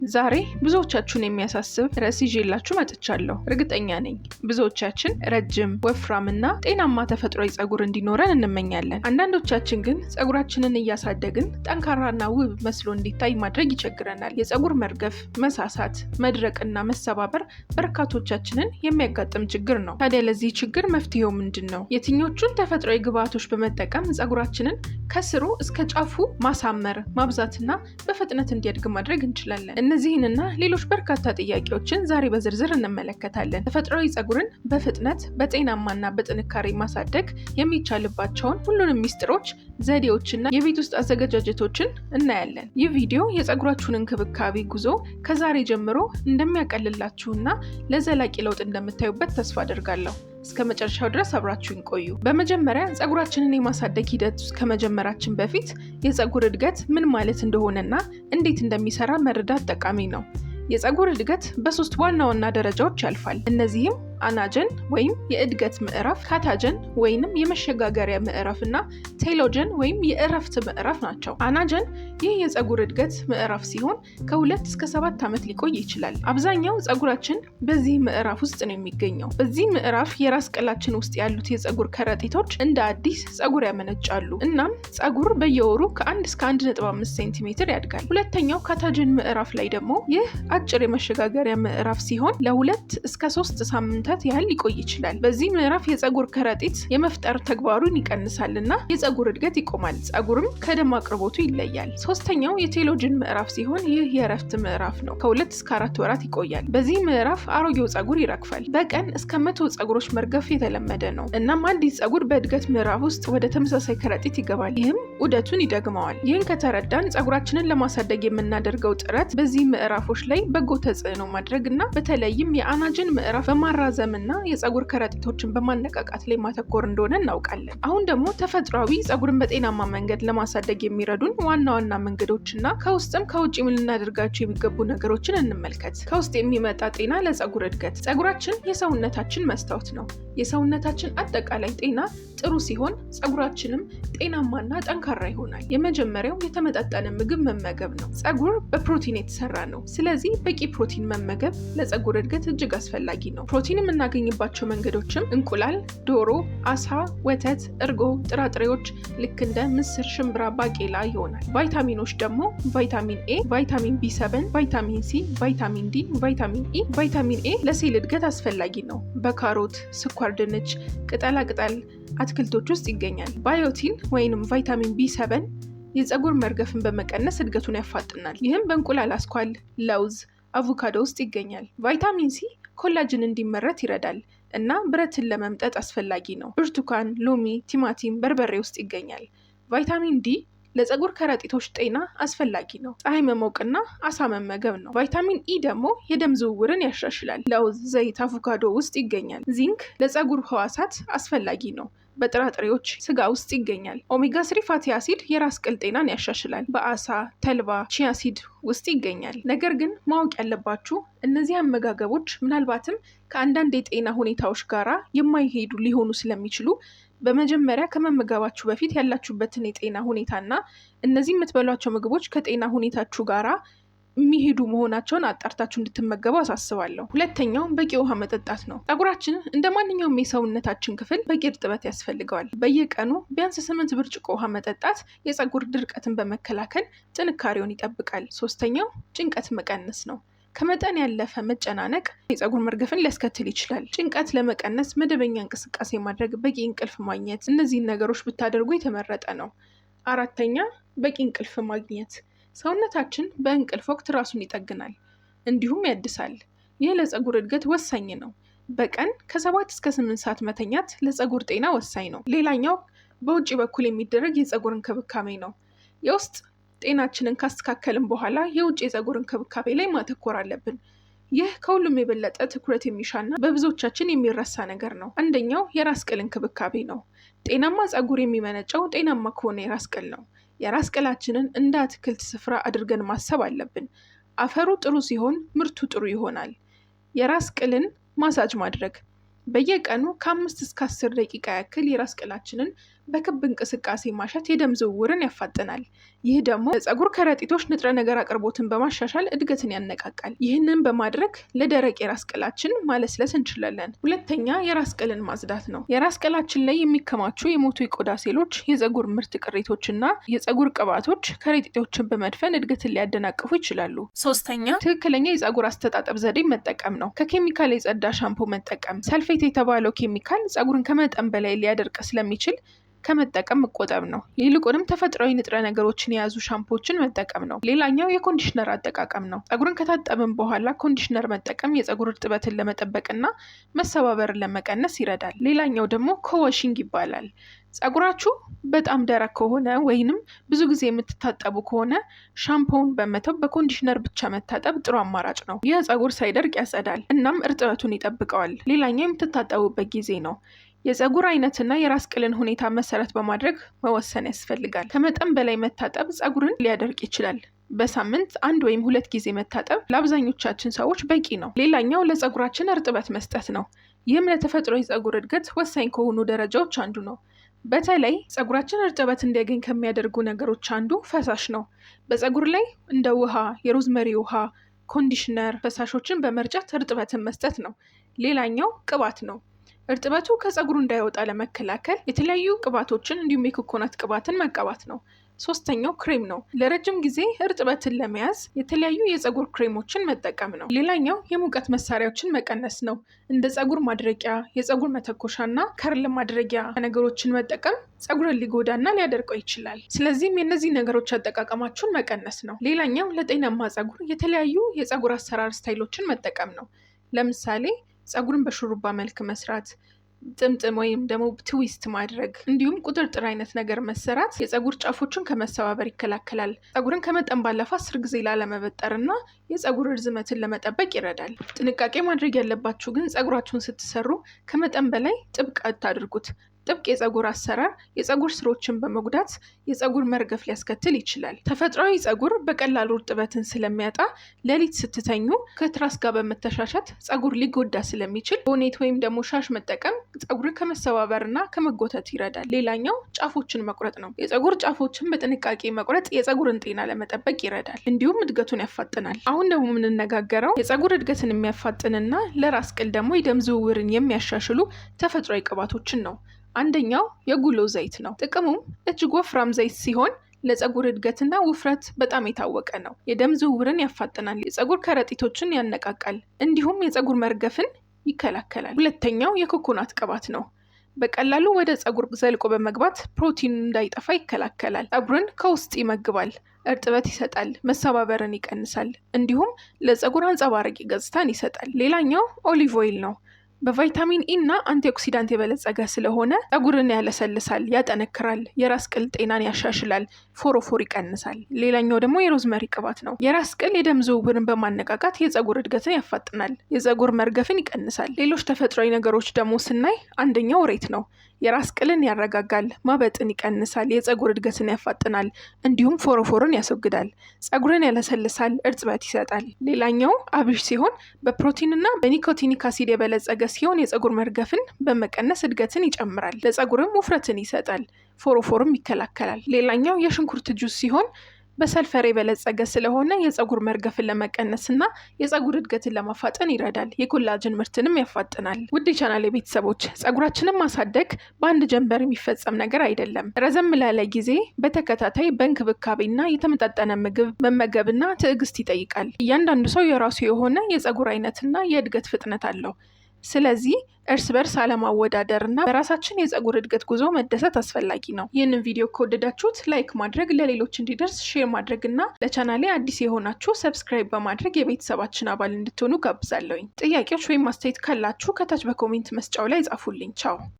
ዛሬ ብዙዎቻችሁን የሚያሳስብ ርዕስ ይዤላችሁ መጥቻለሁ። እርግጠኛ ነኝ ብዙዎቻችን ረጅም፣ ወፍራም እና ጤናማ ተፈጥሯዊ ፀጉር እንዲኖረን እንመኛለን። አንዳንዶቻችን ግን ፀጉራችንን እያሳደግን ጠንካራና ውብ መስሎ እንዲታይ ማድረግ ይቸግረናል። የፀጉር መርገፍ፣ መሳሳት፣ መድረቅና መሰባበር በርካቶቻችንን የሚያጋጥም ችግር ነው። ታዲያ ለዚህ ችግር መፍትሄው ምንድን ነው? የትኞቹን ተፈጥሯዊ ግብዓቶች በመጠቀም ፀጉራችንን ከስሩ እስከ ጫፉ ማሳመር፣ ማብዛትና በፍጥነት እንዲያድግ ማድረግ እንችላለን? እነዚህንና ሌሎች በርካታ ጥያቄዎችን ዛሬ በዝርዝር እንመለከታለን። ተፈጥሯዊ ፀጉርን በፍጥነት፣ በጤናማና በጥንካሬ ማሳደግ የሚቻልባቸውን ሁሉንም ሚስጥሮች፣ ዘዴዎችና የቤት ውስጥ አዘገጃጀቶችን እናያለን። ይህ ቪዲዮ የፀጉራችሁን እንክብካቤ ጉዞ ከዛሬ ጀምሮ እንደሚያቀልላችሁና ለዘላቂ ለውጥ እንደምታዩበት ተስፋ አደርጋለሁ። እስከ መጨረሻው ድረስ አብራችሁን ቆዩ። በመጀመሪያ ፀጉራችንን የማሳደግ ሂደት ውስጥ ከመጀመራችን በፊት የፀጉር እድገት ምን ማለት እንደሆነና እንዴት እንደሚሰራ መረዳት ጠቃሚ ነው። የፀጉር እድገት በሶስት ዋና ዋና ደረጃዎች ያልፋል። እነዚህም anagen ወይም የእድገት ምዕራፍ፣ catagen ወይንም የመሸጋገሪያ ምዕራፍ እና telogen ወይም የእረፍት ምዕራፍ ናቸው። Anagen ይህ የፀጉር እድገት ምዕራፍ ሲሆን ከ2 እስከ 7 ዓመት ሊቆይ ይችላል። አብዛኛው ፀጉራችን በዚህ ምዕራፍ ውስጥ ነው የሚገኘው። በዚህ ምዕራፍ የራስ ቅላችን ውስጥ ያሉት የፀጉር ከረጢቶች እንደ አዲስ ፀጉር ያመነጫሉ። እናም ፀጉር በየወሩ ከ1 እስከ 1.5 ሴንቲሜትር ያድጋል። ሁለተኛው catagen ምዕራፍ ላይ ደግሞ ይህ አጭር የመሸጋገሪያ ምዕራፍ ሲሆን ለ2 እስከ 3 ሳምንታት ያህል ሊቆይ ይችላል። በዚህ ምዕራፍ የፀጉር ከረጢት የመፍጠር ተግባሩን ይቀንሳል እና የፀጉር እድገት ይቆማል። ፀጉርም ከደም አቅርቦቱ ይለያል። ሶስተኛው የ telogen ምዕራፍ ሲሆን ይህ የእረፍት ምዕራፍ ነው። ከ2 እስከ 4 ወራት ይቆያል። በዚህ ምዕራፍ አሮጌው ፀጉር ይረግፋል። በቀን እስከ 100 ፀጉሮች መርገፍ የተለመደ ነው። እናም አዲስ ፀጉር በእድገት ምዕራፍ ውስጥ ወደ ተመሳሳይ ከረጢት ይገባል። ይህም ዑደቱን ይደግመዋል። ይህን ከተረዳን ፀጉራችንን ለማሳደግ የምናደርገው ጥረት በዚህ ምዕራፎች ላይ በጎ ተጽዕኖ ማድረግ እና በተለይም የ anagen ምዕራፍ በማራዘምና የፀጉር ከረጢቶችን በማነቃቃት ላይ ማተኮር እንደሆነ እናውቃለን። አሁን ደግሞ ተፈጥሯዊ ፀጉርን በጤናማ መንገድ ለማሳደግ የሚረዱን ዋና ዋና መንገዶች እና ከውስጥም ከውጭም ልናደርጋቸው የሚገቡ ነገሮችን እንመልከት። ከውስጥ የሚመጣ ጤና ለፀጉር እድገት። ፀጉራችን የሰውነታችን መስታወት ነው። የሰውነታችን አጠቃላይ ጤና ጥሩ ሲሆን ፀጉራችንም ጤናማና ጠንካራ ይሆናል። የመጀመሪያው የተመጣጠነ ምግብ መመገብ ነው። ፀጉር በፕሮቲን የተሰራ ነው። ስለዚህ በቂ ፕሮቲን መመገብ ለፀጉር እድገት እጅግ አስፈላጊ ነው። ፕሮቲን የምናገኝባቸው መንገዶችም እንቁላል፣ ዶሮ፣ አሳ፣ ወተት፣ እርጎ፣ ጥራጥሬዎች ልክ እንደ ምስር፣ ሽምብራ፣ ባቄላ ይሆናል። ቫይታሚኖች ደግሞ ቫይታሚን ኤ፣ ቫይታሚን ቢ7፣ ቫይታሚን ሲ፣ ቫይታሚን ዲ፣ ቫይታሚን ኢ። ቫይታሚን ኤ ለሴል እድገት አስፈላጊ ነው። በካሮት፣ ስኳር ድንች፣ ቅጠላ ቅጠል አትክልቶች ውስጥ ይገኛል። Biotin ወይንም ቫይታሚን ቢ7 የፀጉር መርገፍን በመቀነስ እድገቱን ያፋጥናል። ይህም በእንቁላል አስኳል፣ ለውዝ፣ አቮካዶ ውስጥ ይገኛል። ቫይታሚን ሲ collagen እንዲመረት ይረዳል እና ብረትን ለመምጠጥ አስፈላጊ ነው። ብርቱካን፣ ሎሚ፣ ቲማቲም፣ በርበሬ ውስጥ ይገኛል። ቫይታሚን ዲ ለፀጉር ከረጢቶች ጤና አስፈላጊ ነው። ፀሐይ መሞቅና አሳ መመገብ ነው። ቫይታሚን ኢ ደግሞ የደም ዝውውርን ያሻሽላል። ለውዝ፣ ዘይት፣ አቮካዶ ውስጥ ይገኛል። ዚንክ ለፀጉር ህዋሳት አስፈላጊ ነው። በጥራጥሬዎች፣ ስጋ ውስጥ ይገኛል። Omega 3 fatty acid የራስ ቅል ጤናን ያሻሽላል። በአሳ፣ ተልባ፣ chia seed ውስጥ ይገኛል። ነገር ግን ማወቅ ያለባችሁ እነዚህ አመጋገቦች ምናልባትም ከአንዳንድ የጤና ሁኔታዎች ጋራ የማይሄዱ ሊሆኑ ስለሚችሉ በመጀመሪያ ከመመገባችሁ በፊት ያላችሁበትን የጤና ሁኔታና እነዚህ የምትበሏቸው ምግቦች ከጤና ሁኔታችሁ ጋራ የሚሄዱ መሆናቸውን አጣርታችሁ እንድትመገቡ አሳስባለሁ። ሁለተኛው በቂ ውሃ መጠጣት ነው። ፀጉራችን እንደ ማንኛውም የሰውነታችን ክፍል በቂ እርጥበት ያስፈልገዋል። በየቀኑ ቢያንስ 8 ብርጭቆ ውሃ መጠጣት የፀጉር ድርቀትን በመከላከል ጥንካሬውን ይጠብቃል። ሶስተኛው ጭንቀት መቀነስ ነው። ከመጠን ያለፈ መጨናነቅ የፀጉር መርገፍን ሊያስከትል ይችላል። ጭንቀት ለመቀነስ መደበኛ እንቅስቃሴ ማድረግ፣ በቂ እንቅልፍ ማግኘት፣ እነዚህን ነገሮች ብታደርጉ የተመረጠ ነው። አራተኛ በቂ እንቅልፍ ማግኘት። ሰውነታችን በእንቅልፍ ወቅት ራሱን ይጠግናል እንዲሁም ያድሳል። ይህ ለፀጉር እድገት ወሳኝ ነው። በቀን ከ7 እስከ 8 ሰዓት መተኛት ለፀጉር ጤና ወሳኝ ነው። ሌላኛው በውጭ በኩል የሚደረግ የፀጉር እንክብካቤ ነው። የውስጥ ጤናችንን ካስተካከልን በኋላ የውጭ የፀጉር እንክብካቤ ላይ ማተኮር አለብን። ይህ ከሁሉም የበለጠ ትኩረት የሚሻና በብዙዎቻችን የሚረሳ ነገር ነው። አንደኛው የራስ ቅል እንክብካቤ ነው። ጤናማ ፀጉር የሚመነጨው ጤናማ ከሆነ የራስ ቅል ነው። የራስ ቅላችንን እንደ አትክልት ስፍራ አድርገን ማሰብ አለብን። አፈሩ ጥሩ ሲሆን ምርቱ ጥሩ ይሆናል። የራስ ቅልን ማሳጅ ማድረግ፣ በየቀኑ ከ5 እስከ 10 ደቂቃ ያክል የራስ ቅላችንን በክብ እንቅስቃሴ ማሸት የደም ዝውውርን ያፋጥናል። ይህ ደግሞ ለፀጉር ከረጢቶች ንጥረ ነገር አቅርቦትን በማሻሻል እድገትን ያነቃቃል። ይህንን በማድረግ ለደረቅ የራስ ቅላችን ማለስለስ እንችላለን። ሁለተኛ የራስ ቅልን ማጽዳት ነው። የራስ ቅላችን ላይ የሚከማቹ የሞቱ የቆዳ ሴሎች፣ የፀጉር ምርት ቅሪቶች እና የፀጉር ቅባቶች ከረጢቶችን በመድፈን እድገትን ሊያደናቅፉ ይችላሉ። ሶስተኛ ትክክለኛ የፀጉር አስተጣጠብ ዘዴ መጠቀም ነው። ከኬሚካል የጸዳ ሻምፖ መጠቀም። ሰልፌት የተባለው ኬሚካል ፀጉርን ከመጠን በላይ ሊያደርቅ ስለሚችል ከመጠቀም መቆጠብ ነው። ይልቁንም ተፈጥሯዊ ንጥረ ነገሮችን የያዙ ሻምፖችን መጠቀም ነው። ሌላኛው የ conditioner አጠቃቀም ነው። ፀጉርን ከታጠብን በኋላ conditioner መጠቀም የፀጉር እርጥበትን ለመጠበቅና መሰባበርን ለመቀነስ ይረዳል። ሌላኛው ደግሞ co-washing ይባላል። ፀጉራችሁ በጣም ደረቅ ከሆነ ወይንም ብዙ ጊዜ የምትታጠቡ ከሆነ ሻምፖውን በመተው በ conditioner ብቻ መታጠብ ጥሩ አማራጭ ነው። ይህ ፀጉር ሳይደርቅ ያጸዳል፣ እናም እርጥበቱን ይጠብቀዋል። ሌላኛው የምትታጠቡበት ጊዜ ነው። የፀጉር አይነትና የራስ ቅልን ሁኔታ መሰረት በማድረግ መወሰን ያስፈልጋል። ከመጠን በላይ መታጠብ ፀጉርን ሊያደርቅ ይችላል። በሳምንት 1 ወይም 2 ጊዜ መታጠብ ለአብዛኞቻችን ሰዎች በቂ ነው። ሌላኛው ለፀጉራችን እርጥበት መስጠት ነው። ይህም ለተፈጥሮ የፀጉር እድገት ወሳኝ ከሆኑ ደረጃዎች አንዱ ነው። በተለይ ፀጉራችን እርጥበት እንዲያገኝ ከሚያደርጉ ነገሮች አንዱ ፈሳሽ ነው። በፀጉር ላይ እንደ ውሃ፣ የ rosemary ውሃ፣ conditioner ፈሳሾችን በመርጨት እርጥበትን መስጠት ነው። ሌላኛው ቅባት ነው። እርጥበቱ ከፀጉሩ እንዳይወጣ ለመከላከል የተለያዩ ቅባቶችን እንዲሁም የኮኮናት ቅባትን መቀባት ነው። ሶስተኛው ክሬም ነው። ለረጅም ጊዜ እርጥበትን ለመያዝ የተለያዩ የፀጉር ክሬሞችን መጠቀም ነው። ሌላኛው የሙቀት መሳሪያዎችን መቀነስ ነው። እንደ ፀጉር ማድረቂያ፣ የፀጉር መተኮሻ እና curl ማድረጊያ ነገሮችን መጠቀም ፀጉርን ሊጎዳና ሊያደርቀው ይችላል። ስለዚህም የእነዚህ ነገሮች አጠቃቀማችሁን መቀነስ ነው። ሌላኛው ለጤናማ ፀጉር የተለያዩ የፀጉር አሰራር style ኦችን መጠቀም ነው። ለምሳሌ ፀጉርን በሹሩባ መልክ መስራት፣ ጥምጥም ወይም ደግሞ twist ማድረግ እንዲሁም ቁጥርጥር አይነት ነገር መሰራት የፀጉር ጫፎችን ከመሰባበር ይከላከላል። ፀጉርን ከመጠን ባለፈ 10 ጊዜ ላለመበጠር እና የፀጉር ርዝመትን ለመጠበቅ ይረዳል። ጥንቃቄ ማድረግ ያለባችሁ ግን ፀጉራችሁን ስትሰሩ ከመጠን በላይ ጥብቅ አታድርጉት። ጥብቅ የፀጉር አሰራር የፀጉር ስሮችን በመጉዳት የፀጉር መርገፍ ሊያስከትል ይችላል። ተፈጥሯዊ ፀጉር በቀላሉ እርጥበትን ስለሚያጣ ሌሊት ስትተኙ ከትራስ ጋር በመተሻሸት ፀጉር ሊጎዳ ስለሚችል bonnet ወይም ደግሞ ሻሽ መጠቀም ፀጉርን ከመሰባበርና ከመጎተት ይረዳል። ሌላኛው ጫፎችን መቁረጥ ነው። የፀጉር ጫፎችን በጥንቃቄ መቁረጥ የፀጉርን ጤና ለመጠበቅ ይረዳል፣ እንዲሁም እድገቱን ያፋጥናል። አሁን ደግሞ የምንነጋገረው የፀጉር እድገትን የሚያፋጥንና ለራስ ቅል ደግሞ የደም ዝውውርን የሚያሻሽሉ ተፈጥሯዊ ቅባቶችን ነው። አንደኛው የጉሎ ዘይት ነው። ጥቅሙም እጅግ ወፍራም ዘይት ሲሆን ለፀጉር እድገትና ውፍረት በጣም የታወቀ ነው። የደም ዝውውርን ያፋጥናል፣ የፀጉር ከረጢቶችን ያነቃቃል፣ እንዲሁም የፀጉር መርገፍን ይከላከላል። ሁለተኛው የኮኮናት ቅባት ነው። በቀላሉ ወደ ፀጉር ዘልቆ በመግባት ፕሮቲን እንዳይጠፋ ይከላከላል። ፀጉርን ከውስጥ ይመግባል፣ እርጥበት ይሰጣል፣ መሰባበርን ይቀንሳል፣ እንዲሁም ለፀጉር አንጸባራቂ ገጽታን ይሰጣል። ሌላኛው olive oil ነው። በቫይታሚን ኢ እና antioxidant የበለጸገ ስለሆነ ፀጉርን ያለሰልሳል፣ ያጠነክራል፣ የራስ ቅል ጤናን ያሻሽላል፣ ፎሮፎር ይቀንሳል። ሌላኛው ደግሞ የ rosemary ቅባት ነው። የራስ ቅል የደም ዝውውርን በማነቃቃት የፀጉር እድገትን ያፋጥናል፣ የፀጉር መርገፍን ይቀንሳል። ሌሎች ተፈጥሯዊ ነገሮች ደግሞ ስናይ አንደኛው ሬት ነው። የራስ ቅልን ያረጋጋል፣ ማበጥን ይቀንሳል፣ የፀጉር እድገትን ያፋጥናል፣ እንዲሁም ፎሮፎርን ያስወግዳል። ፀጉርን ያለሰልሳል፣ እርጥበት ይሰጣል። ሌላኛው አብሽ ሲሆን በፕሮቲን እና በ nicotinic acid የበለጸገ ሲሆን የፀጉር መርገፍን በመቀነስ እድገትን ይጨምራል፣ ለፀጉርም ውፍረትን ይሰጣል፣ ፎሮፎርም ይከላከላል። ሌላኛው የሽንኩርት ጁስ ሲሆን በሰልፈር የበለጸገ ስለሆነ የፀጉር መርገፍን ለመቀነስ እና የፀጉር እድገትን ለማፋጠን ይረዳል። የ collagen ምርትንም ያፋጥናል። ውድ የቻናሌ ቤተሰቦች ፀጉራችንን ማሳደግ በአንድ ጀንበር የሚፈጸም ነገር አይደለም። ረዘም ላለ ጊዜ በተከታታይ በእንክብካቤና የተመጣጠነ ምግብ መመገብና ትዕግስት ይጠይቃል። እያንዳንዱ ሰው የራሱ የሆነ የፀጉር አይነትና የእድገት ፍጥነት አለው። ስለዚህ እርስ በርስ አለማወዳደር እና በራሳችን የፀጉር እድገት ጉዞ መደሰት አስፈላጊ ነው። ይህንን ቪዲዮ ከወደዳችሁት like ማድረግ፣ ለሌሎች እንዲደርስ share ማድረግ እና ለቻናሌ አዲስ የሆናችሁ subscribe በማድረግ የቤተሰባችን አባል እንድትሆኑ ጋብዛለሁኝ። ጥያቄዎች ወይም አስተያየት ካላችሁ ከታች በ comment መስጫው ላይ ጻፉልኝ። ቻው።